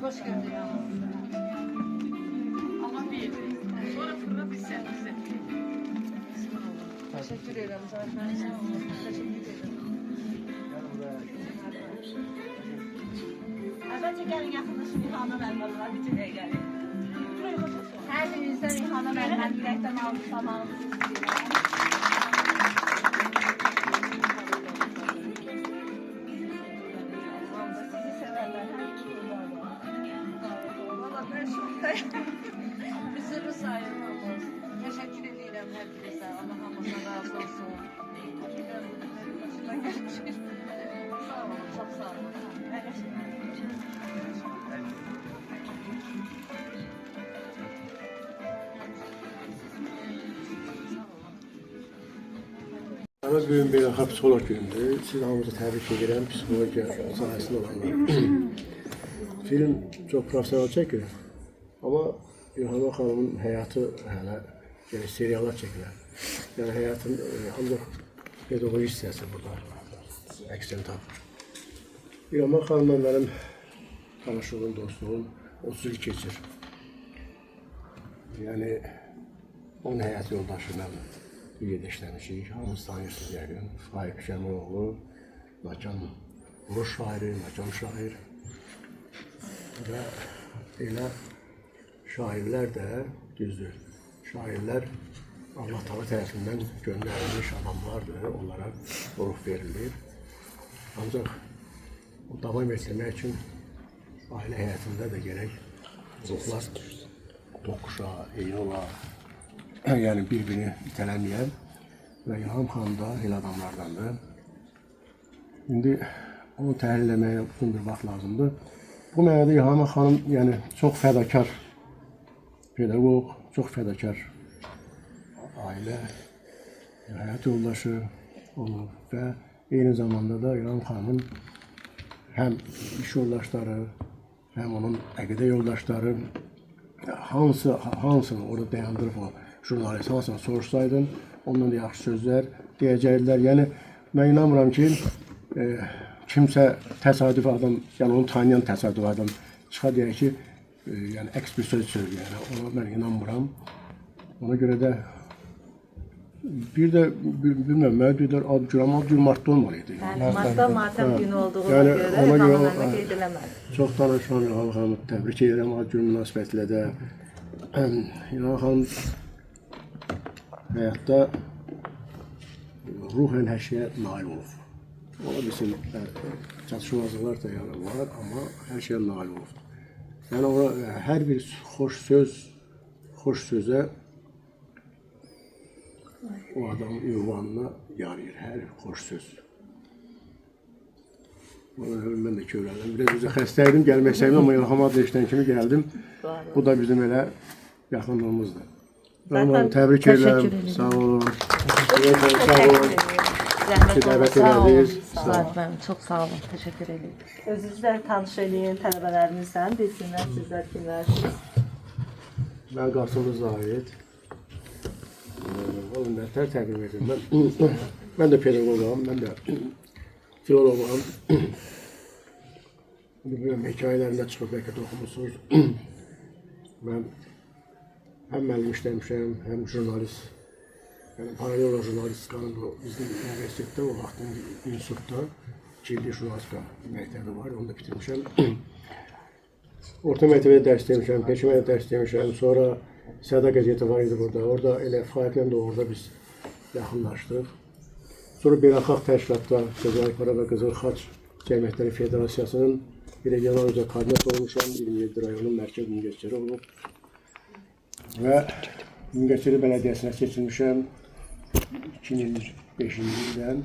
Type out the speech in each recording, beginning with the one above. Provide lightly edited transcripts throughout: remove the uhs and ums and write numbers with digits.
Xoş gördük. Amma bir. Sonra fırla bilsən bizə. Təşəkkür edirəm Zahid müəllim. Sağ olun. Təşəkkür edirəm. Əvvəlcə gəlin yaxınlaşın İlhana müəllimə var bir dəqiqəlik. Hər birinizdən İlhana müəlliməni ürəkdən alqışlamağınızı istəyirəm. Sizi sevərlər, hər iki. Valla mən şokdayım. Üzürlü sayın hamımız. Təşəkkür edirəm hər birinizə. Allah hamımızdan razı olsun. Bilmirəm, mənim başıma gəlmişik. Sağ olun, çox sağ olun. Əyləşin. Sağ olun. Bana bugün beynəlxalq psixoloq günüdür. Sizi hamınızı təbrik edirəm, psixologiya sahəsində olanlar. Film çox professional çəkilir. Amma İlhama xanımın həyatı hələ, yəni seriallar çəkilir. Yəni həyatın ancaq pedaqoji hissəsi burada əksini tapır. İlhama xanımla mənim tanışlığım, dostluğum 30 il keçir. Yəni onun həyat yoldaşı ilə bir yerdə işləmişik. Hamınız tanıyırsınız yəqin. Faik Şəmiloğlu, Nakan Vuruş şairi, Nakan şair. Və elə şairlər də, düzdür, şairlər Allah Taala tərəfindən göndərilmiş adamlardır. Onlara ruh verilir. Ancaq o davam etdirmək üçün ailə həyatında da gərək ruhlar toqquşa, eyni ola, yəni bir-birini itələməyən və İlham xanım da elə adamlardandır. İndi onu təhlil eləməyə uzun bir vaxt lazımdır. Bu mənada İlham xanım yəni çox fədakar pedaqoq, çox fədakar ailə, həyat yoldaşı olub və eyni zamanda da İlham xanımın həm iş yoldaşları, həm onun əqidə yoldaşları hansını orada dayandırıb o jurnalist hansını soruşsaydın, ondan da yaxşı sözlər deyəcəkdilər. Yəni mən inanmıram ki, kimsə təsadüf adam, yəni onu tanıyan təsadüf adam çıxa deyər ki, yəni əks bir söz söylüyor. Yəni ona mən inanmıram. Ona görə də bir də bilmirəm, mənə deyirlər ad günü, amma ad günü martda olmalıydı. Bəli, martda matəm günü olduğuna Yəni görə ona görə İlham müəllimi qeyd eləmədi. Çox danışan İlham xanımı təbrik edirəm ad günü münasibətilə də. İlham xanım həyatda ruhən hər şeyə nail olub. Ola bilsin, çatışmazlıqlar da yəni var, amma hər şeyə nail olub. Yəni ora hər bir xoş söz, xoş sözə o adamın ünvanına yarayır, hər xoş söz. Ona mən də kövrəldim. Biraz özə xəstə idim, gəlmək istədim, amma İlham adlı eşidən kimi gəldim. Bu da bizim elə yaxınlığımızdır. Xanım, təbrik edirəm. Sağ olun. Sağ olun. Zəhmət Dəvət olmasa. elədiniz. Sağ olun. Zahid müəllim, çox sağ olun. Təşəkkür edirik. Özünüzü də tanış eləyin tələbələrinizlə, bilsinlər sizlər kimlərsiniz. Mən Qasımlı Zahid. Vallahi nətər təqdim edirəm. Mən də pedaqoqam, mən də filoloqam. Bilmirəm, hekayələrimdə çıxıb bəlkə də oxumusunuz. Mən həm müəllim işləmişəm, həm jurnalist. Yəni paralel olaraq jurnalistikanın bu bizim universitetdə o vaxtın institutda 2 illik jurnalistika məktəbi var, onu da bitirmişəm. Orta məktəbdə dərs demişəm, peşəmə dərs demişəm. Sonra Səda qəzeti var idi burada. Orada elə Faiqlə də orada biz yaxınlaşdıq. Sonra beynəlxalq təşkilatda Qızıl Aypara və Qızıl Xaç Cəmiyyətləri Federasiyasının regional üzrə koordinator olmuşam. 27 rayonun mərkəz müngəçiri olub. Və Mingəçevir Bələdiyyəsinə seçilmişəm. 2005-ci ildən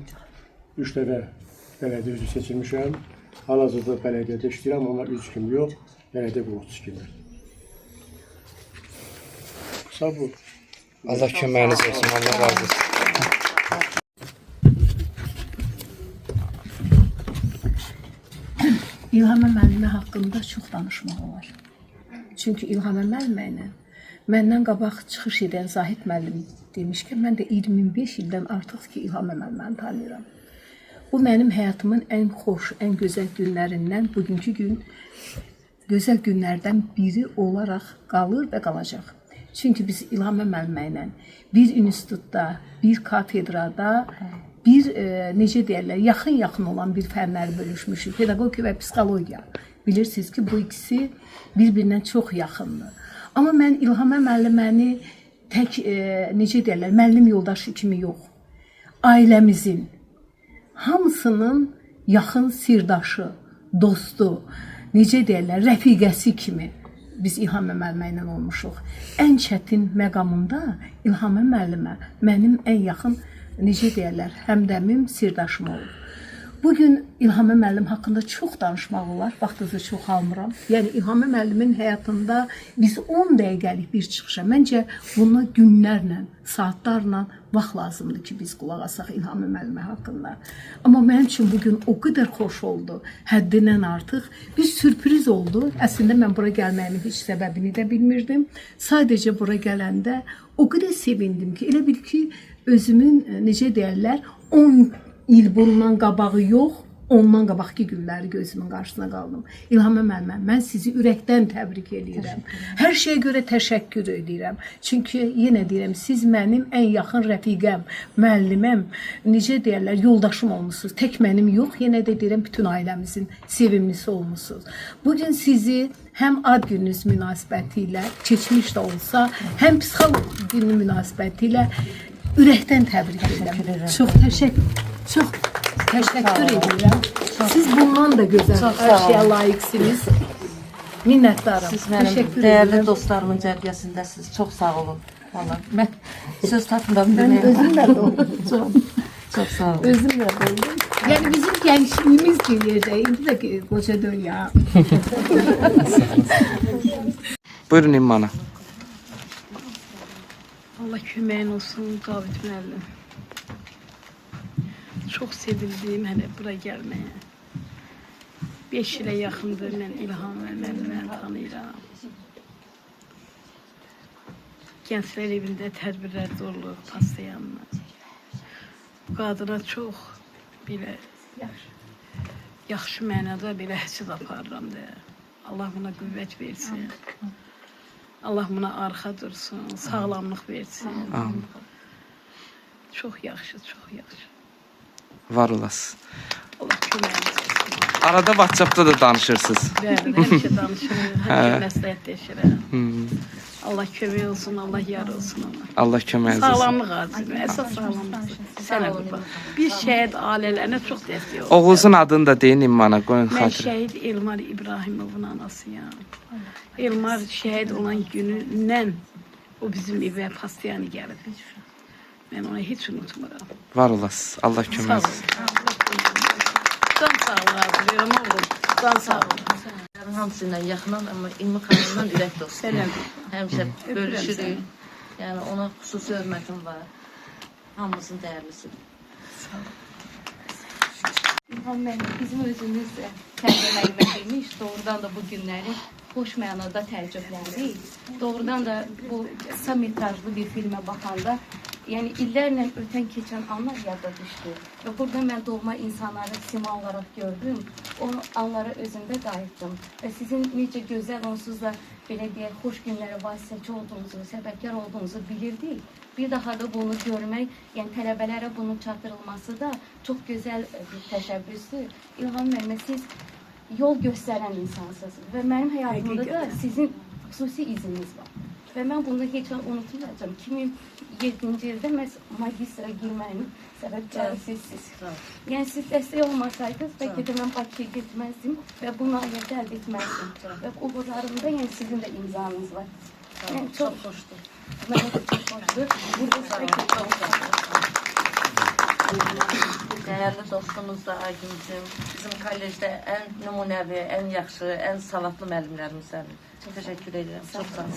3 dəfə bələdiyyə üzvü seçilmişəm. Hal-hazırda bələdiyyədə işləyirəm, amma üzv kimi yox, bələdiyyə qulluqçusu kimi. Qısa bu. Allah köməyiniz olsun. Allah razı olsun. İlhamə müəllimə haqqında çox danışmaq olar. Çünki İlhamə müəllimə ilə məndən qabaq çıxış edən Zahid müəllim demişkən, mən də 25 ildən artıq ki, İlhamə müəlliməni tanıyıram. Bu mənim həyatımın ən xoş, ən gözəl günlərindən bugünkü gün gözəl günlərdən biri olaraq qalır və qalacaq. Çünki biz İlham müəllimə ilə bir institutda, bir kafedrada, bir necə deyirlər, yaxın-yaxın olan bir fənləri bölüşmüşük. Pedaqogika və psixologiya. Bilirsiniz ki, bu ikisi bir-birindən çox yaxındır. Amma mən İlham müəlliməni tək necə deyirlər, müəllim yoldaşı kimi yox, ailəmizin hamısının yaxın sirdaşı, dostu, necə deyirlər, rəfiqəsi kimi biz İlham müəllimə ilə olmuşuq. Ən çətin məqamında İlham müəllimə mənim ən yaxın, necə deyirlər, həmdəmim, sirdaşım olub. Bugün İlham müəllim haqqında çox danışmaq olar, vaxtınızı çox almıram. Yəni İlham müəllimin həyatında biz 10 dəqiqəlik bir çıxışa, məncə buna günlərlə, saatlarla vaxt lazımdır ki, biz qulaq asaq İlham müəllimə haqqında. Amma mənim üçün bugün o qədər xoş oldu, həddindən artıq bir sürpriz oldu. Əslində mən bura gəlməyimin heç səbəbini də bilmirdim. Sadəcə bura gələndə o qədər sevindim ki, elə bil ki, özümün necə deyirlər, 10 il bundan qabağı yox, ondan qabaqki günləri gözümün qarşısına qaldım. İlham müəllimə, mən sizi ürəkdən təbrik eləyirəm. Hər şeyə görə təşəkkür edirəm. Çünki yenə deyirəm, siz mənim ən yaxın rəfiqəm, müəlliməm, necə deyirlər, yoldaşım olmusunuz. Tək mənim yox, yenə də deyirəm, bütün ailəmizin sevimlisi olmusunuz. Bugün sizi həm ad gününüz münasibəti ilə, keçmiş də olsa, həm psixoloq günü münasibəti ilə ürəkdən təbrik edirəm. Çox təşəkkür edirəm. Siz bundan da gözəl hər şeyə layiqsiniz. Minnətdaram. Siz mənim dəyərli dostlarımın cərgəsindəsiniz. Çox sağ olun. Vallahi mən söz tapmıram Mən deməyə. özüm də doldum. Çox sağ olun. Özüm də doldum. Yəni bizim gəncliyimiz bir yerdə. İndi də qoca deyil ya. Buyurun İmmana. Allah köməyin olsun Cavid müəllim. Çox sevindim hələ bura gəlməyə. 5 ilə yaxındır mən İlham müəlliməni tanıyıram. Gənclər evində tədbirlərdə olub, pastayanla. Bu qadına çox belə yaxşı mənada belə həsəd aparıram deyə. Allah buna qüvvət versin. Allah buna arxa dursun, sağlamlıq versin. Amin. Çox yaxşı, çox yaxşı. Var olasınız. Allah köməyiniz olsun. Arada WhatsApp-da da danışırsınız. Bəli, həmişə danışırıq, həmişə məsləhətləşirəm. Allah kömək olsun, Allah yar olsun ona. Allah köməyiniz olsun. Sağlamlıq arzulayıram, əsas sağlamlıqdır. Sənə qurban. Biz şəhid ailələrinə çox dəstək olduq. Oğlunuzun adını da deyin İmmana, qoyun Mən xatirə. şəhid Elmar İbrahimovun anasıyam. Elmar şəhid olan günündən o bizim evə pastayanı gəlib. Mən onu heç unutmuram. Var olasınız. Allah Sağ köməyiniz olun. olsun. Can sağlığı arzulayıram oğlum. Can sağlığı. Hamısı ilə yaxınam, amma İlmi xanımdan ürək dostuyam. Həmişə bölüşürük. Yəni ona xüsusi hörmətim var. Hamımızın dəyərlisidir. İlham müəllim, bizim özümüz tərbiyyə müəllimə demiş, doğrudan da bu günləri xoş mənada təəccübləndik. Doğrudan da bu qısa metrajlı bir filmə baxanda, yəni illərlə ötən keçən anlar yada düşdü. Və burada mən doğma insanları sima olaraq gördüm. O anlara özümdə qayıtdım. Və sizin necə gözəl, onsuz da belə deyək, xoş günlərə vasitəçi olduğunuzu, səbəbkar olduğunuzu bilirdik. Bir daha da bunu görmək, yəni tələbələrə bunun çatdırılması da çox gözəl bir təşəbbüsdür. İlham müəllimə, siz yol göstərən insansınız və mənim həyatımda da sizin xüsusi iziniz var. Və mən bunu heç vaxt unutmayacağam. 2007-ci ildə məhz magistra girməyimin səbəbkarı sizsiniz. Yəni siz dəstək olmasaydınız, bəlkə də mən Bakıya getməzdim və bu nailiyyəti əldə etməzdim. Və uğurlarımda yəni sizin də imzanız var. Yəni çox xoşdur. Mənə də çox xoşdur. Burada sizə çox Dəyərli dostumuz da Aygüncüm, bizim kollecdə ən nümunəvi, ən yaxşı, ən savadlı müəllimlərimizdəndir. Çox təşəkkür edirəm. Çox sağ olun.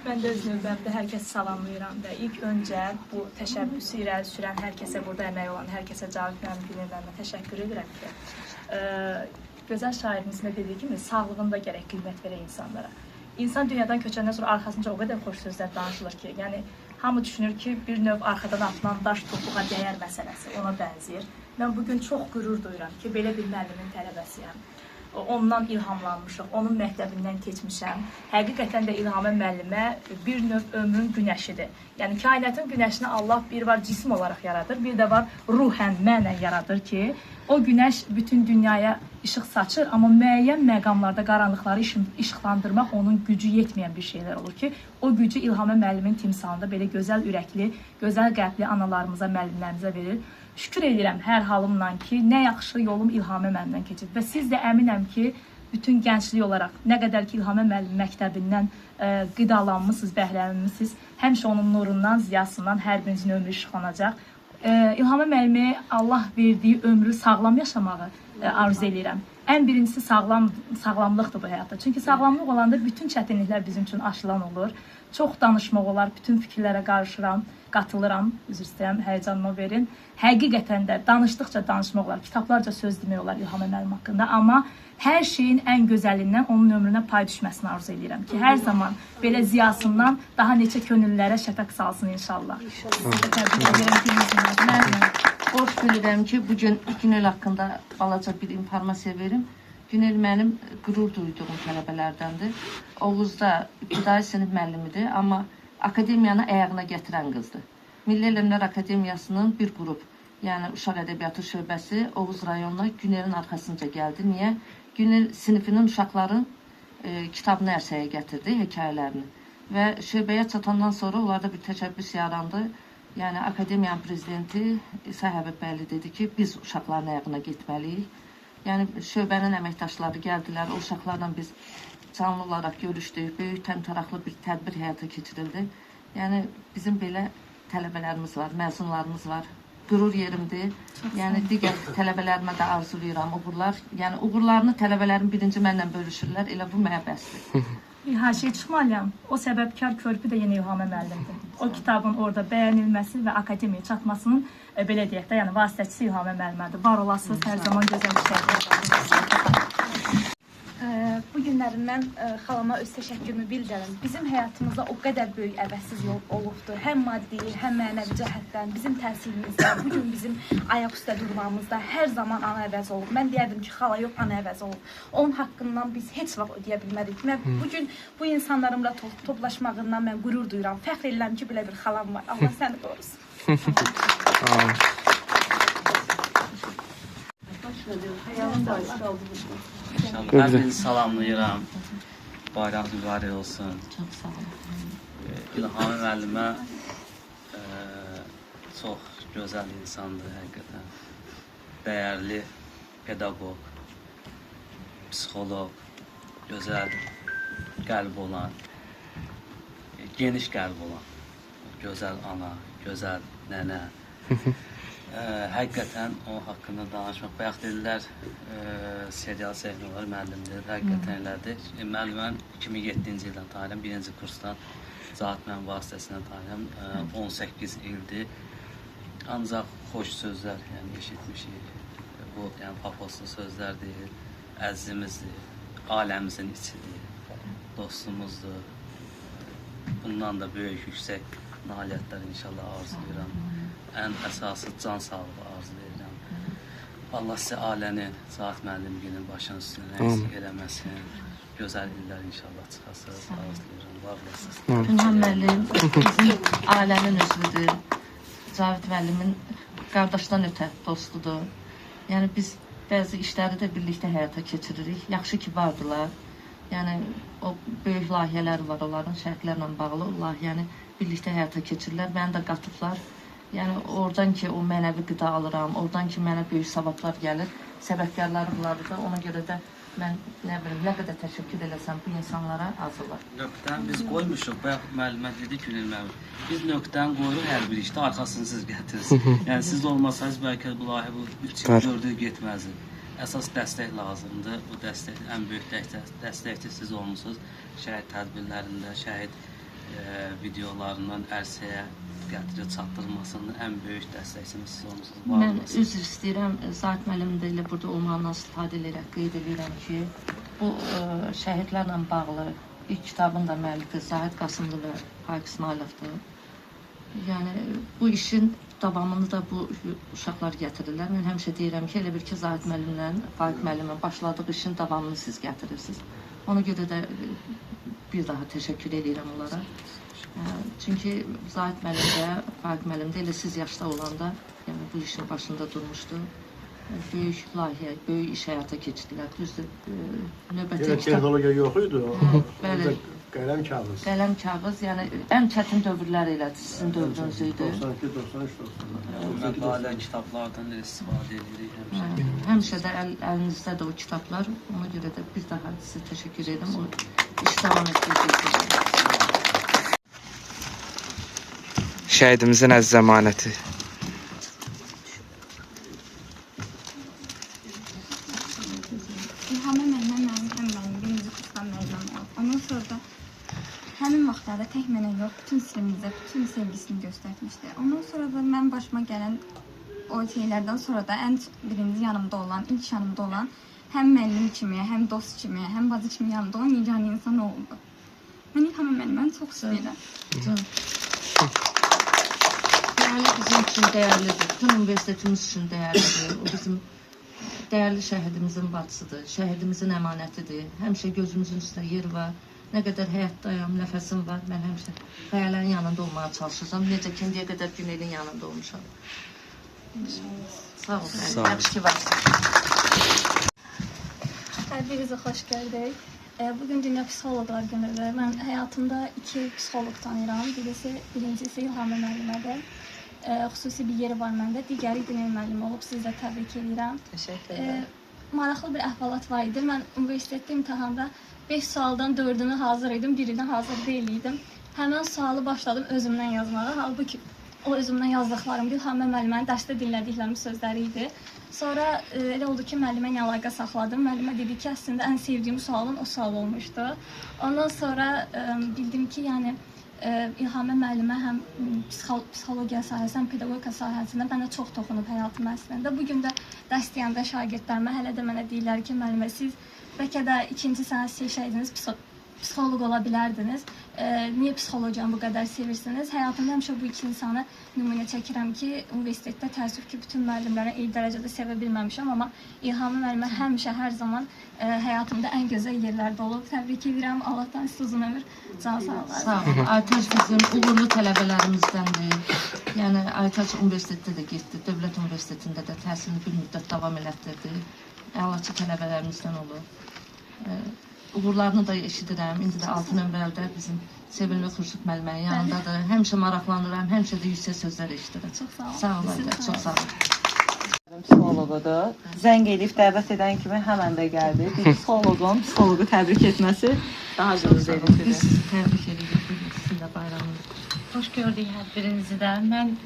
Mən də öz növbəmdə hər kəsi salamlayıram və ilk öncə bu təşəbbüsü irəli sürən hər kəsə, burada əməyi olan hər kəsə, Cavid müəllim, Günel müəllimə təşəkkür edirəm ki, gözəl şairimizin də dediyi kimi sağlığında gərək qiymət verək insanlara. İnsan dünyadan köçəndən sonra arxasınca o qədər xoş sözlər danışılır ki, yəni hamı düşünür ki, bir növ arxadan atılan daş topuğa dəyər məsələsi ona bənzəyir. Mən bugün çox qürur duyuram ki, belə bir müəllimin tələbəsiyəm. Ondan ilhamlanmışıq, onun məktəbindən keçmişəm. Həqiqətən də İlhamə müəllimə bir növ ömrün günəşidir. Yəni kainatın günəşini Allah bir var cisim olaraq yaradır, bir də var ruhən, mənən yaradır ki, o günəş bütün dünyaya işıq saçır, amma müəyyən məqamlarda qaranlıqları işıqlandırmaq onun gücü yetməyən bir şeylər olur ki, o gücü İlhamə müəllimin timsalında belə gözəl ürəkli, gözəl qəlbli analarımıza, müəllimlərimizə verir. Şükür edirəm hər halımla ki, nə yaxşı yolum İlhamə müəllimdən keçib və siz də əminəm ki, bütün gənclik olaraq nə qədər ki İlhamə müəllim məktəbindən qidalanmısınız, bəhrələnmisiniz, həmişə onun nurundan, ziyasından hər birinizin ömrü işıqlanacaq. İlhamə müəllimi Allah verdiyi ömrü sağlam yaşamağı arzu eləyirəm. Ən birincisi sağlamlıqdır bu həyatda. Çünki sağlamlıq olanda bütün çətinliklər bizim üçün aşılan olur. Çox danışmaq olar, bütün fikirlərə qarışıram, qatılıram. Üzr istəyirəm, həyəcanıma verin. Həqiqətən də danışdıqca danışmaq olar, kitablarca söz demək olar İlhamə müəllim haqqında, amma hər şeyin ən gözəlindən onun ömrünə pay düşməsini arzu eləyirəm ki, hər zaman belə ziyasından daha neçə könüllərə şəfəq salsın inşallah. İnşallah. Təbrik edirəm ki, Mən borc bilirəm ki, bugün Günel haqqında balaca bir informasiya verim. Günel mənim qürur duyduğum tələbələrdəndir. Oğuzda ibtidai sinif müəllimidir, amma akademiyanı ayağına gətirən qızdır. Milli Elmlər Akademiyasının bir qrup, yəni Uşaq Ədəbiyyatı şöbəsi Oğuz rayonuna Günelin arxasınca gəldi. Niyə? Günel sinifinin uşaqların kitabını ərsəyə gətirdi, hekayələrini. Və şöbəyə çatandan sonra onlarda bir təşəbbüs yarandı. Yəni akademiyanın prezidenti İsa Həbibbəyli dedi ki, biz uşaqların ayağına getməliyik. Yəni şöbənin əməkdaşları gəldilər, o uşaqlarla biz canlı olaraq görüşdük, böyük təmtəraqlı bir tədbir həyata keçirildi. Yəni bizim belə tələbələrimiz var, məzunlarımız var. Qürur yerimdir. Yəni digər tələbələrimə də arzulayıram uğurlar. Yəni uğurlarını tələbələrim birinci mənlə bölüşürlər. Elə bu mənə bəsdir. Bir haşiyə çıxmalıyam. O səbəbkar körpü də yenə İlhamə müəllimdir. O kitabın orada bəyənilməsi və akademiyaya çatmasının belə deyək də, yəni vasitəçisi İlhamə müəllimədir. Var olasınız, hər zaman gözəl işlər. Bu günləri mən xalama öz təşəkkürümü bildirirəm. Bizim həyatımızda o qədər böyük əvəzsiz yol olubdur. Həm maddi, həm mənəvi cəhətdən, bizim təhsilimizdə, bugün bizim ayaq üstə durmamızda hər zaman ana əvəz olub. Mən deyərdim ki, xala yox, ana əvəz olub. Onun haqqından biz heç vaxt ödəyə bilmədik. Mən bugün bu insanlarımla toplaşmağından mən qürur duyuram. Fəxr edirəm ki, belə bir xalam var. Allah səni qorusun. Hər birini salamlayıram. Bayraq mübarək olsun. Çox sağ olun. İlhamə müəllimə çox gözəl insandır həqiqətən. Dəyərli pedaqoq, psixoloq, gözəl qəlb olan, geniş qəlb olan, gözəl ana, gözəl nənə. Həqiqətən o haqqında danışmaq. Bayaq dedilər, serial çəkmək olar, müəllimdir. Həqiqətən elədir. Müəllimən 2007-ci ildən tanıyıram, birinci kursdan Zahid müəllim vasitəsilə tanıyıram. 18 ildir. Ancaq xoş sözlər, yəni eşitmişik. Bu, yəni pafoslu sözlər deyil. Əzizimizdir, ailəmizin içidir, dostumuzdur. Bundan da böyük, yüksək nailiyyətlər inşallah arzulayıram. Ən əsası can sağlığı arzulayıram. Allah sizə ailənin, Zahid müəllimgilin başının üstünə əksik eləməsin. Gözəl illər inşallah çıxasınız, arzulayıram. Var olasınız. Günhan müəllim bizim ailənin üzvüdür. Cavid müəllimin qardaşdan ötə dostudur. Yəni biz bəzi işləri də birlikdə həyata keçiririk. Yaxşı ki vardılar. Yəni o böyük layihələri var onların şəhidlərlə bağlı. O layihəni birlikdə həyata keçirirlər. Məni də qatıblar. Yəni oradan ki o mənəvi qida alıram, oradan ki mənə böyük savablar gəlir. Səbəbkarları bunlardır da. Ona görə də mən nə bilim, nə qədər təşəkkür eləsəm bu insanlara az olar. Nöqtəni biz qoymuşuq. Bayaq müəllimə dedi Günel müəllim. Biz nöqtəni qoyuruq hər bir işdə, arxasını siz gətirirsiniz. Yəni siz olmasaydınız bəlkə bu layihə bu 3 il, 4 il getməzdi. Əsas dəstək lazımdır. Bu dəstək ən böyük dəstəkçi siz olmusunuz. Şəhid tədbirlərində, şəhid videolarından ərsəyə gətirib çatdırmasının ən böyük dəstəkçisi siz olmusunuz. Var Mən olasınız. üzr istəyirəm, Zahid müəllim də elə burada olmağından istifadə edərək qeyd edirəm ki, bu şəhidlərlə bağlı ilk kitabın da müəllifi Zahid Qasımlı və Faiq İsmayılovdur. Yəni bu işin davamını da bu uşaqlar gətirirlər. Mən həmişə deyirəm ki, elə bil ki, Zahid müəllimlə, Faiq müəllimlə başladığı işin davamını siz gətirirsiniz. Ona görə də bir daha təşəkkür edirəm onlara. Çünki Zahid müəllim də, Faiq müəllim də elə siz yaşda olanda, yəni bu işin başında durmuşdu. Böyük layihə, böyük iş həyata keçdilər. Düzdür, növbəti Elə kitab texnologiya yox idi. Bəli. Qələm kağız. Qələm kağız, yəni ən çətin dövrlər elə sizin dövrünüz idi. 92, 93, 94. Mən kitablardan da istifadə edirik həmişə. Həmişə də əlinizdədir o kitablar. Ona görə də bir daha sizə təşəkkür edirəm. O iş davam etdirəcəksiniz. Şəhidimizin əziz əmanəti. İlhamə müəllimə mənim həm mənim birinci kursdan müəlliməm olub. Ondan sonra da həmin vaxtlarda tək mənə yox, bütün sinifimizə, bütün sevgisini göstərmişdi. Ondan sonra da mən başıma gələn o şeylərdən sonra da ən birinci yanımda olan, ilk yanımda olan həm müəllim kimi, həm dost kimi, həm bacı kimi yanımda olan yeganə insan o oldu. Mən İlhamə müəlliməni çox istəyirəm. Dəyərli bizim üçün dəyərlidir. Bütün universitetimiz üçün dəyərlidir. O bizim dəyərli şəhidimizin bacısıdır. Şəhidimizin əmanətidir. Həmişə gözümüzün üstünə yeri var. Nə qədər həyatdayam, nəfəsim var, mən həmişə Xəyələrin yanında olmağa çalışacağam. Necə ki, indiyə qədər Günelin yanında olmuşam. Sağ ol. Sağ ol. Yaxşı ki varsın. Hər birinizi xoş gördük. Bugün Dünya Psixoloqlar Günüdür. Mən həyatımda iki psixoloq tanıyıram. Birincisi İlhamə müəllimədir. Xüsusi bir yeri var məndə. Digəri Günel müəllim olub. Sizi də təbrik edirəm. Təşəkkür edirəm. Maraqlı bir əhvalat var idi. Mən universitetdə imtahanda 5 sualdan 4-ünü hazır idim, birinə hazır deyil idim. Həmin sualı başladım özümdən yazmağa. Halbuki o özümdən yazdıqlarım İlhamə müəllimənin dərsdə dinlədiklərim sözləri idi. Sonra elə oldu ki, müəllimə ilə əlaqə saxladım. Müəllimə dedi ki, əslində ən sevdiyim sualın o sual olmuşdu. Ondan sonra bildim ki, yəni İlhamə müəllimə həm psixologiya sahəsi, həm pedaqogika sahəsində mənə çox toxunub həyatım əslində. Bu gün də dərs deyəndə şagirdlərimə hələ də mənə deyirlər ki, müəllimə siz bəlkə də ikinci sənət seçəydiniz, psixoloq ola bilərdiniz. Niyə psixologiyanı bu qədər sevirsiniz? Həyatımda həmişə bu iki insanı nümunə çəkirəm ki, universitetdə təəssüf ki, bütün müəllimləri eyni dərəcədə sevə bilməmişəm, amma İlhamə müəllimə həmişə, hər zaman həyatımda ən gözəl yerlərdə olub. Təbrik edirəm. Allahdan sizə uzun ömür, can sağlığı. Sağ olun. Aytac bizim uğurlu tələbələrimizdəndir. Yəni Aytac universitetdə də getdi, Dövlət Universitetində də təhsilini bir müddət davam elətdirdi. Əlaçı tələbələrimizdən olub. Uğurlarını da eşidirəm. İndi də 6 nömrədə bizim sevimli Xurşud müəllimənin yanındadır. Həmişə maraqlanıram, həmişə də yüksək sözlər eşidirəm. Çox sağ olun. Sağ olun, Aytac, çox sağ olun. Psixoloqudur. Zəng eləyib dəvət edən kimi həmən də gəldi. Bir psixoloqun psixoloqu təbrik etməsi daha qürur vericidir. Biz təbrik edirik sizin də bayramınızı. Xoş gördük hər birinizi də. Mən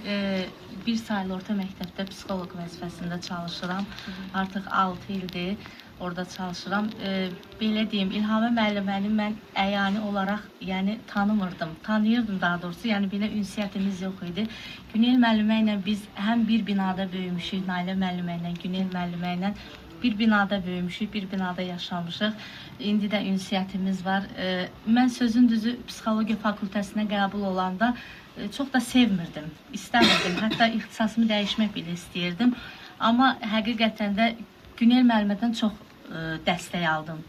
bir saylı orta məktəbdə psixoloq vəzifəsində çalışıram. Artıq 6 ildir orada çalışıram. Belə deyim, İlhamə müəlliməni mən əyani olaraq, yəni tanımırdım. Tanıyırdım daha doğrusu, yəni belə ünsiyyətimiz yox idi. Günel müəllimə ilə biz həm bir binada böyümüşük, Nailə müəllimə ilə, Günel müəllimə ilə bir binada böyümüşük, bir binada yaşamışıq. İndi də ünsiyyətimiz var. Mən sözün düzü psixologiya fakültəsinə qəbul olanda çox da sevmirdim, istəmirdim. Hətta ixtisasımı dəyişmək belə istəyirdim. Amma həqiqətən də Günel müəllimədən çox dəstək aldım.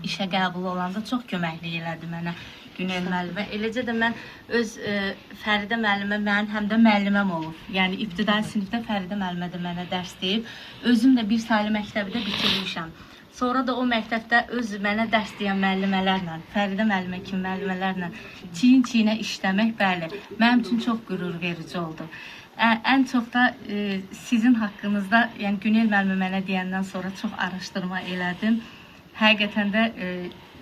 İşə qəbul olanda çox köməklik elədi mənə Günel müəllimə. Eləcə də mən öz Fəridə müəllimə mənim həm də müəlliməm olub. Yəni ibtidai sinifdə Fəridə müəllimə də mənə dərs deyib. Özüm də bir saylı məktəbi də bitirmişəm. Sonra da o məktəbdə öz mənə dərs deyən müəllimələrlə, Fəridə müəllimə kimi müəllimələrlə çiyin-çiyinə işləmək, bəli, mənim üçün çox qürur verici oldu. Ən çox da sizin haqqınızda, yəni Günel müəllimə mənə deyəndən sonra çox araşdırma elədim. Həqiqətən də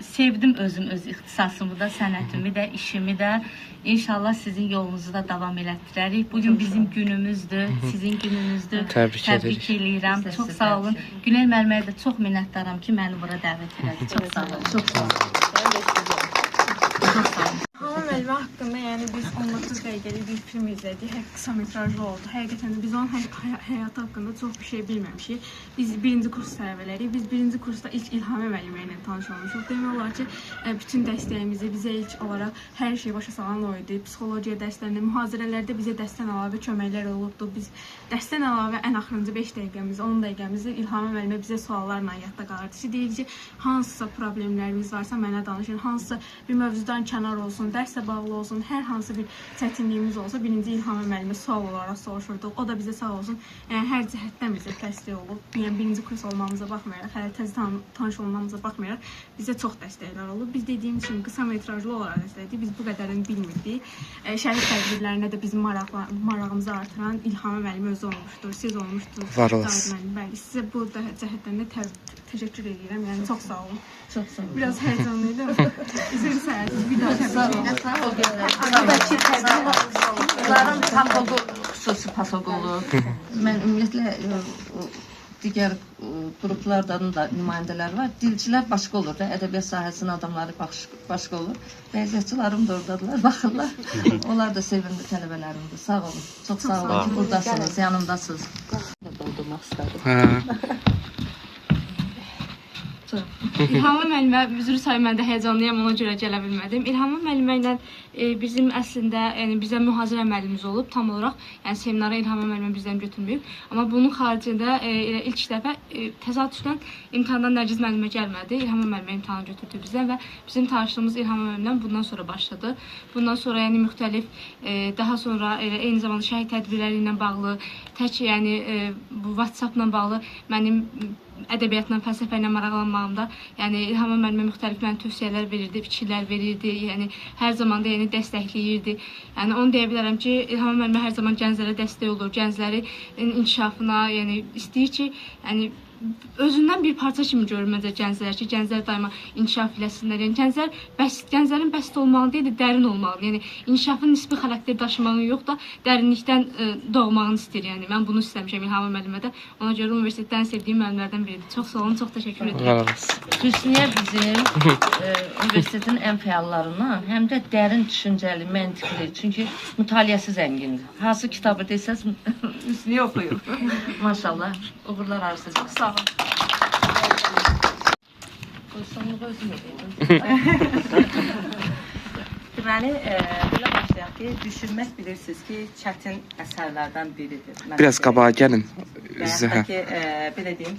sevdim özüm öz ixtisasımı da, sənətimi də, işimi də. İnşallah sizin yolunuzu da davam elətdirərik. Bugün bizim günümüzdür, sizin gününüzdür. Təbrik eləyirəm. Çox sağ olun. Günel müəlliməyə də çox minnətdaram ki, məni bura dəvət elədi. Çox sağ olun. Çox sağ olun. Çox sağ olun. İlhamə müəllimə haqqında, yəni biz 19 dəqiqəlik bir film izlədik. Qısa metrajlı oldu. Həqiqətən də biz onun həyatı haqqında çox bir şey bilməmişik. Biz birinci kurs tələbələriyik. Biz birinci kursda ilk İlhamə müəllimə ilə tanış olmuşuq. Demək olar ki, bütün dəstəyimizi bizə ilk olaraq hər şeyi başa salan o idi. Psixologiya dərslərində, mühazirələrdə bizə dərsdən əlavə köməklər olubdu. Biz dərsdən əlavə ən axırıncı 5 dəqiqəmizi, 10 dəqiqəmizi İlhamə müəllimə bizə suallarla yadda qalırdı. Ki, deyir ki, hansısa problemləriniz varsa mənə danışın, hansısa bir mövzudan kənar olsun, dərslə bağlı olsun, hər hansı bir çətinliyimiz olsa birinci İlhamə müəllimə sual olaraq soruşurduq. O da bizə sağ olsun, yəni hər cəhətdən bizə dəstək olub. Yəni birinci kurs olmamıza baxmayaraq, hələ təzə tanış olmamıza baxmayaraq bizə çox dəstəklər olub. Biz dediyimiz kimi qısa metrajlı olaraq dəstəklədik. Biz bu qədərini bilmirdik. Şəhid tədbirlərində də bizim marağımızı artıran İlhamə müəllimə özü olmuşdur, siz olmuşdunuz. Var olasınız. Bəli, sizə bu cəhətdən də təşəkkür edirəm. Yəni çox sağ olun. Çox sağ olun. Biraz həyəcanlıydım. Üzr istəyirəm. Bir daha təbrik edirəm. Bunların pafoqu, xüsusi pafoq olur. Mən ümumiyyətlə digər qruplardan da nümayəndələr var. Dilcilər başqa olur da, ədəbiyyat sahəsinin adamları başqa olur. Riyaziyyatçılarım da oradadırlar, baxırlar. Onlar da sevimli tələbələrimdir. Sağ olun. Çox sağ olun ki, buradasınız, yanımdasınız. Doldurmaq istədim. İlhamə müəllimə, üzr istəyirəm, mən də həyəcanlıyam, ona görə gələ bilmədim. İlhamə müəllimə ilə bizim əslində, yəni bizə mühazirə müəllimimiz olub tam olaraq. Yəni seminara İlhamə müəllimə bizdən götürməyib. Amma bunun xaricində elə ilk dəfə təsadüfdən imtahandan Nərgiz müəllimə gəlmədi. İlhamə müəllimə imtahanı götürdü bizdən və bizim tanışlığımız İlhamə müəllimlə bundan sonra başladı. Bundan sonra yəni müxtəlif daha sonra elə eyni zamanda şəhid tədbirləri ilə bağlı, tək yəni bu WhatsApp-la bağlı mənim ədəbiyyatla, fəlsəfə ilə maraqlanmağımda, yəni İlhamə müəllimə müxtəlif mənə tövsiyələr verirdi, fikirlər verirdi, yəni hər zaman da yəni dəstəkləyirdi. Yəni onu deyə bilərəm ki, İlhamə müəllimə hər zaman gənclərə dəstək olur, gəncləri inkişafına, yəni istəyir ki, yəni özündən bir parça kimi görür məncə gənclər ki, gənclər daima inkişaf eləsinlər. Yəni gənclərin bəsit olmalı deyil də dərin olmalı. Yəni inkişafın nisbi xarakter daşımağını yox da dərinlikdən doğmağını istəyir. Yəni mən bunu istəmişəm İlhamə müəllimə də. Ona görə universitetdən sevdiyim müəllimlərdən biridir. Çox sağ olun, çox təşəkkür edirəm. Hüsniyə bizim universitetin ən fəallarından, həm də dərin düşüncəli, məntiqli. Çünki mütaliəsi zəngindir. Hansı kitabı desəz Hüsniyə oxuyur. Maşallah. Uğurlar arzu edirəm. Sağ olun. Qoysanlığı özüm eləyirəm. Deməli, belə başlayaq ki, düşünmək bilirsiniz ki, çətin əsərlərdən biridir. Biraz qabağa gəlin. Və yaxud da ki, belə deyim,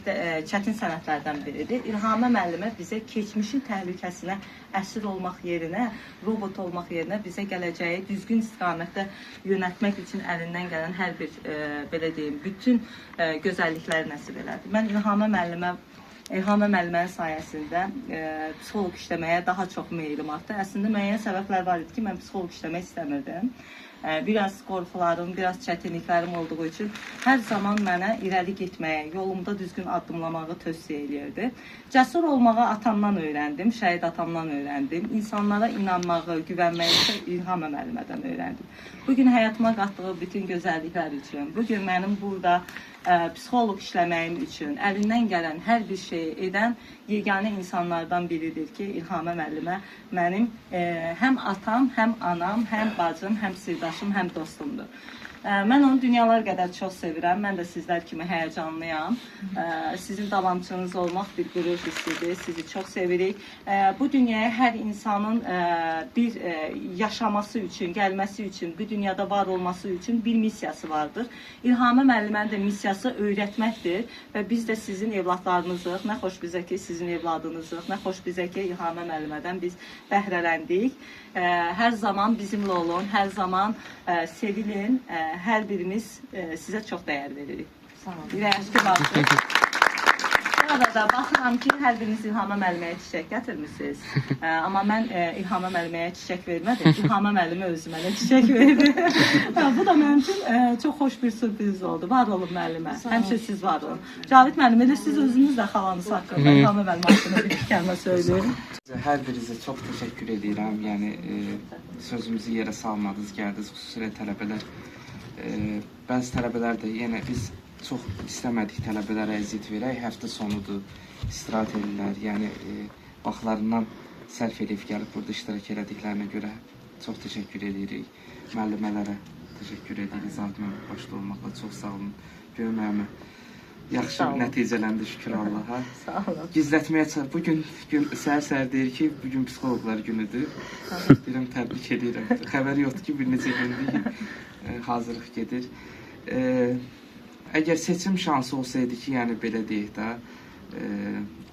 çətin sənətlərdən biridir. İlhamə müəllimə bizə keçmişin təhlükəsinə əsir olmaq yerinə, robot olmaq yerinə bizə gələcəyi düzgün istiqamətdə yönəltmək üçün əlindən gələn hər bir, belə deyim, bütün gözəllikləri nəsib elədi. Mən İlhamə müəllimənin sayəsində psixoloq işləməyə daha çox meylim artdı. Əslində müəyyən səbəblər var idi ki, mən psixoloq işləmək istəmirdim. Biraz qorxularım, biraz çətinliklərim olduğu üçün hər zaman mənə irəli getməyə, yolumda düzgün addımlamağı tövsiyə eləyirdi. Cəsur olmağı atamdan öyrəndim, şəhid atamdan öyrəndim. İnsanlara inanmağı, güvənməyi isə İlhamə müəllimədən öyrəndim. Bugün həyatıma qatdığı bütün gözəlliklər üçün, bugün mənim burada psixoloq işləməyim üçün əlindən gələn hər bir şeyi edən yeganə insanlardan biridir ki, İlhamə müəllimə mənim həm atam, həm anam, həm bacım, həm sirdaşım, həm dostumdur. Mən onu dünyalar qədər çox sevirəm. Mən də sizlər kimi həyəcanlıyam. Sizin davamçınız olmaq bir qürur hissidir. Sizi çox sevirik. Bu dünyaya hər insanın bir yaşaması üçün, gəlməsi üçün, bu dünyada var olması üçün bir missiyası vardır. İlhamə müəllimənin də missiyası öyrətməkdir və biz də sizin evladlarınızıq. Nə xoş bizə ki, sizin evladınızıq. Nə xoş bizə ki, İlhamə müəllimədən biz bəhrələndik. Hər zaman bizimlə olun, hər zaman sevilin. Hər birimiz sizə çox dəyər veririk. Sağ olun. Ürəyəşki vardır. Bu arada baxıram ki, hər biriniz İlhamə müəlliməyə çiçək gətirmişsiniz. Amma mən İlhamə müəlliməyə çiçək vermədim. İlhamə müəllimə özü mənə çiçək verdi. Bu da mənim üçün çox xoş bir sürpriz oldu. Var olun müəllimə. Həmişə siz var olun. Cavid müəllim, elə siz özünüz də xalanız haqqında, İlhamə müəllim haqqında bir iki kəlmə söyləyin. Hər birinizə çox təşəkkür edirəm. Yəni sözümüzü yerə salmadınız, gəldiniz, xüsusilə tələbələr. Bəzi tələbələr də, yəni biz çox istəmədik tələbələrə əziyyət verək, həftə sonudur, istirahət edirlər, yəni vaxtlarından sərf edib gəlib burada iştirak elədiklərinə görə Çox təşəkkür edirik. Müəllimələrə təşəkkür edirik. Zahid müəllim başda olmaqla çox sağ olun. Göy müəllimə yaxşı nəticələndi, şükür Allaha. Sağ olun. Gizlətməyə çalış. Bu gün səhər-səhər deyir ki, bu gün psixoloqlar günüdür. Deyirəm, təbrik edirəm. Xəbəri yoxdur ki, bir neçə gündür ki, hazırlıq gedir. Əgər seçim şansı olsaydı ki, yəni belə deyək də,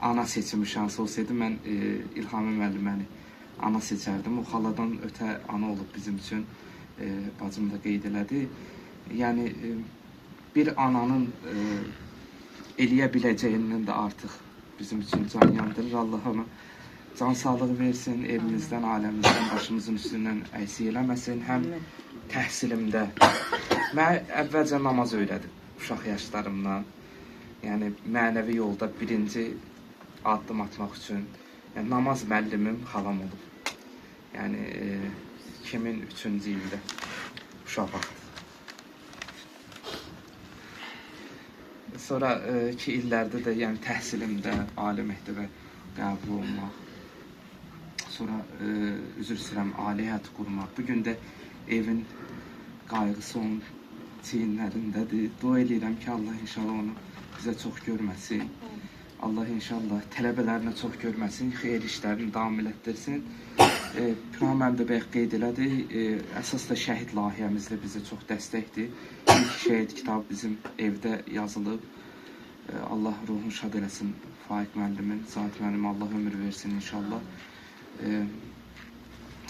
ana seçimi şansı olsaydı, mən İlhami müəlliməni ana seçərdim. O xaladan ötə ana olub bizim üçün, bacım da qeyd elədi. Yəni, bir ananın eləyə biləcəyindən də artıq bizim üçün can yandırır. Allah ona can sağlığı versin, evimizdən, ailəmizdən, başımızın üstündən əksik eləməsin. Həm təhsilimdə, mən əvvəlcə namaz öyrədim uşaq yaşlarımdan. Yəni, mənəvi yolda birinci addım atmaq üçün. Yəni, namaz müəllimim xalam olub. Yəni, 2003-cü ildə uşaq vaxtı. Sonra ki illərdə də, yəni təhsilimdə ali məktəbə qəbul olmaq, sonra üzr istəyirəm, ali həyat qurmaq. Bu gün də evin qayğısı onun çiyinlərindədir. Dua eləyirəm ki, Allah inşallah onu bizə çox görməsin. Allah inşallah tələbələrinə çox görməsin, xeyir işlərini davam elətdirsin. Püran müəllim də bayaq qeyd elədi, əsas da şəhid layihəmizdə bizə çox dəstəkdir. İlk şəhid kitabı bizim evdə yazılıb. Allah ruhunu şad eləsin Faiq müəllimin, Zahid müəllim Allah ömür versin inşallah.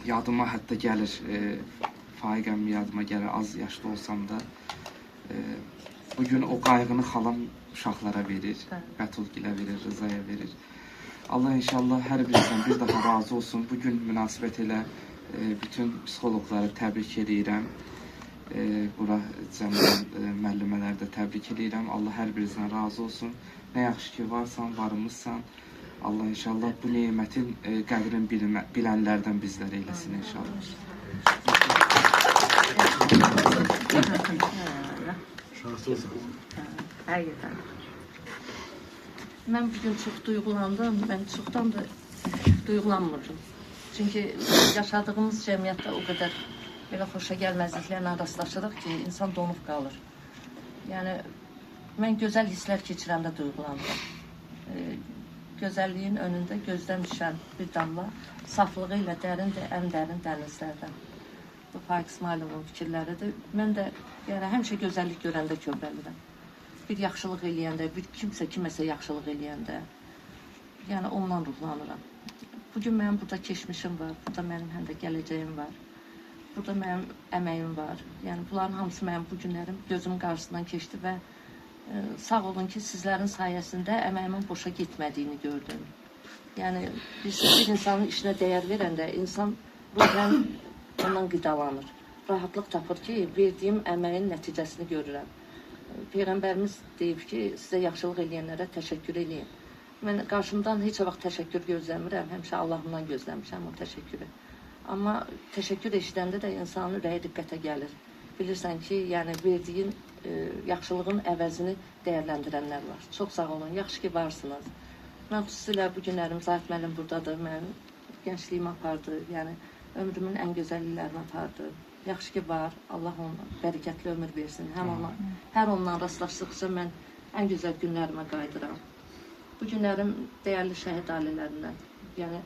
Yadıma hətta gəlir, Faiq əmi yadıma gəlir, az yaşlı olsam da. Bugün o qayğını xalam uşaqlara verir, Bətulgilə verir, Rızaya verir. Allah inşallah hər birinizdən bir daha razı olsun. Bugün münasibət ilə bütün psixoloqları təbrik edirəm. Bura cəmdən müəllimələri də təbrik edirəm. Allah hər birinizdən razı olsun. Nə yaxşı ki varsan, varımızsan. Allah inşallah bu nemətin qədrini bilənlərdən bizləri eləsin inşallah. Şanslısınız. Həqiqətən. Mən bugün çox duyğulandım. Mən çoxdan da duyğulanmırdım. Çünki yaşadığımız cəmiyyətdə o qədər belə xoşa gəlməzliklərlə rastlaşırıq ki, insan donub qalır. Yəni, mən gözəl hisslər keçirəndə duyğulanıram. Gözəlliyin önündə gözdən düşən bir damla saflığı ilə dərindir, ən dərin dənizlərdən. Bu Faiq İsmayılovun fikirləridir. Mən də yəni, həmişə gözəllik görəndə kövrəlirəm. Bir yaxşılıq eləyəndə, bir kimsə kiməsə yaxşılıq eləyəndə, yəni ondan ruhlanıram. Bugün mənim burada keçmişim var, burada mənim həm də gələcəyim var, burada mənim əməyim var. Yəni bunların hamısı mənim bu günlərim gözümün qarşısından keçdi və sağ olun ki, sizlərin sayəsində əməyimin boşa getmədiyini gördüm. Yəni bir insanın işinə dəyər verəndə insan ruhən ondan qidalanır. Rahatlıq tapır ki, verdiyim əməyin nəticəsini görürəm. Peyğəmbərimiz deyib ki, sizə yaxşılıq eləyənlərə təşəkkür eləyin. Mən qarşımdan heç vaxt təşəkkür gözləmirəm, həmişə Allahımdan gözləmişəm o təşəkkürü. Amma təşəkkür eşidəndə də insanın ürəyi diqqətə gəlir. Bilirsən ki, yəni verdiyin yaxşılığın əvəzini dəyərləndirənlər var. Çox sağ olun, yaxşı ki varsınız. Mən xüsusilə bu günlərim Zahid müəllim buradadır, mənim gəncliyimi apardı, yəni ömrümün ən gözəl illərini apardı. Yaxşı ki var, Allah ona bərəkətli ömür versin. Həm ona, hər ondan rastlaşdıqca mən ən gözəl günlərimə qayıdıram. Bu günlərim dəyərli şəhid ailələrindən. Yəni,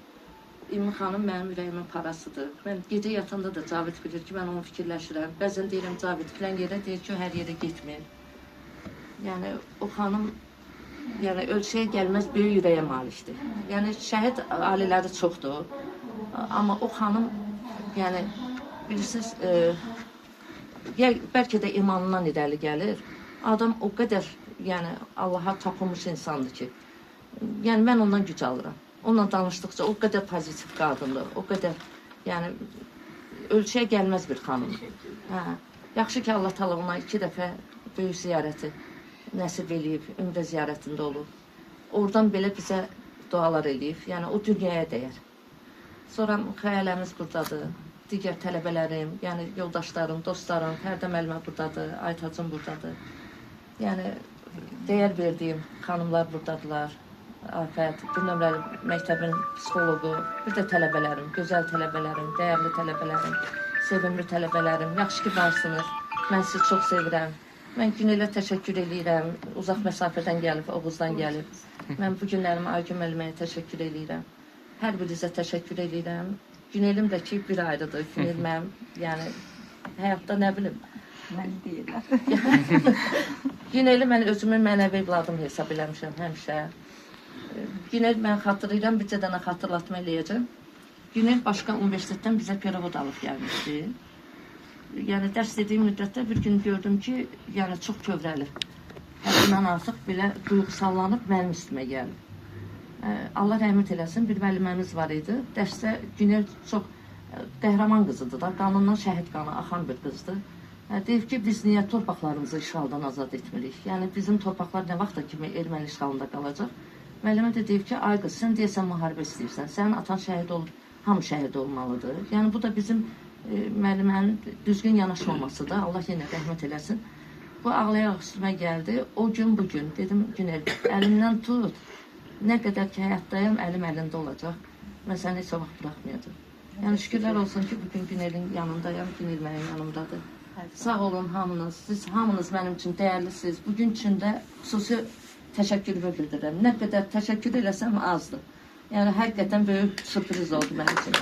İmmi xanım mənim ürəyimin parasıdır. Mən gecə yatanda da Cavid bilir ki, mən onu fikirləşirəm. Bəzən deyirəm Cavid filan yerə, deyir ki, o hər yerə getmir. Yəni, o xanım yəni, ölçüyə gəlməz böyük ürəyə malikdir. Yəni, şəhid ailələri çoxdur. Amma o xanım, yəni, bilirsiniz, bəlkə də imanından irəli gəlir. Adam o qədər, yəni, Allaha tapılmış insandır ki, yəni, mən ondan güc alıram. Onunla danışdıqca o qədər pozitiv qadındır, o qədər, yəni, ölçüyə gəlməz bir xanımdır. Hə, yaxşı ki, Allah təala ona 2 dəfə böyük ziyarəti nəsib eləyib, ümrə ziyarətində olub. Oradan belə bizə dualar eləyib, yəni, o dünyaya dəyər. Sonra xəyaləmiz buradadır, digər tələbələrim, yəni yoldaşlarım, dostlarım, Fərdə müəllimə buradadır, Aytacım buradadır. Yəni, dəyər verdiyim xanımlar buradadırlar. Afət, bir nömrəli məktəbin psixoloqu, bir də tələbələrim, gözəl tələbələrim, dəyərli tələbələrim, sevimli tələbələrim. Yaxşı ki varsınız. Mən sizi çox sevirəm. Mən Günelə təşəkkür eləyirəm. Uzaq məsafədən gəlib, Oğuzdan gəlib. Mən bu günlərimi Aygün müəlliməyə təşəkkür eləyirəm. Hər birinizə təşəkkür eləyirəm. Günelim də ki bir ayrıdır. Günel mənim, yəni həyatda nə bilim. Mən deyirlər. Güneli mən özümü mənəvi evladım hesab eləmişəm həmişə. Günel mən xatırlayıram, bir dənə xatırlatma eləyəcəm. Günel başqa universitetdən bizə perovod alıb gəlmişdi. Yəni dərs dediyim müddətdə bir gün gördüm ki, yəni çox kövrəlib. Həddindən artıq belə duyğusallanıb mənim üstümə gəlib. Allah rəhmət eləsin, bir müəlliməmiz var idi. Dərsdə Günel çox qəhrəman qızıdır da, qanından şəhid qanı axan bir qızdır. Deyib ki, biz niyə torpaqlarımızı işğaldan azad etmirik? Yəni bizim torpaqlar nə vaxta kimi erməni işğalında qalacaq? Müəllimə də deyib ki, ay qız, sən deyəsən müharibə istəyirsən, sənin atan şəhid olub, hamı şəhid olmalıdır. Yəni bu da bizim müəllimənin düzgün yanaşmamasıdır. Allah yenə rəhmət eləsin. Bu ağlayaraq üstümə gəldi. O gün bu gün dedim, Günel, əlimdən tut. Nə qədər ki həyatdayam, əlim əlində olacaq. Mən səni heç vaxt buraxmayacağam. Yəni şükürlər olsun ki, bugün Günelin yanındayam, Günel mənim yanımdadır. Sağ olun hamınız. Siz hamınız mənim üçün dəyərlisiniz. Bugün üçün də xüsusi təşəkkürümü bildirirəm. Nə qədər təşəkkür eləsəm azdır. Yəni həqiqətən böyük sürpriz oldu mənim üçün.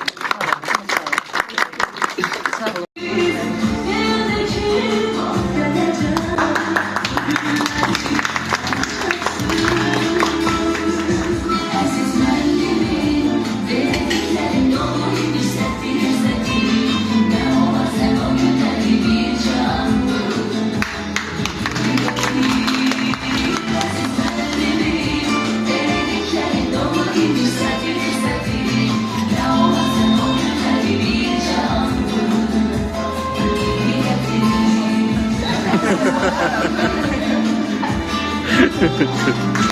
Sağ olun. Sağ olun. Ha ha ha.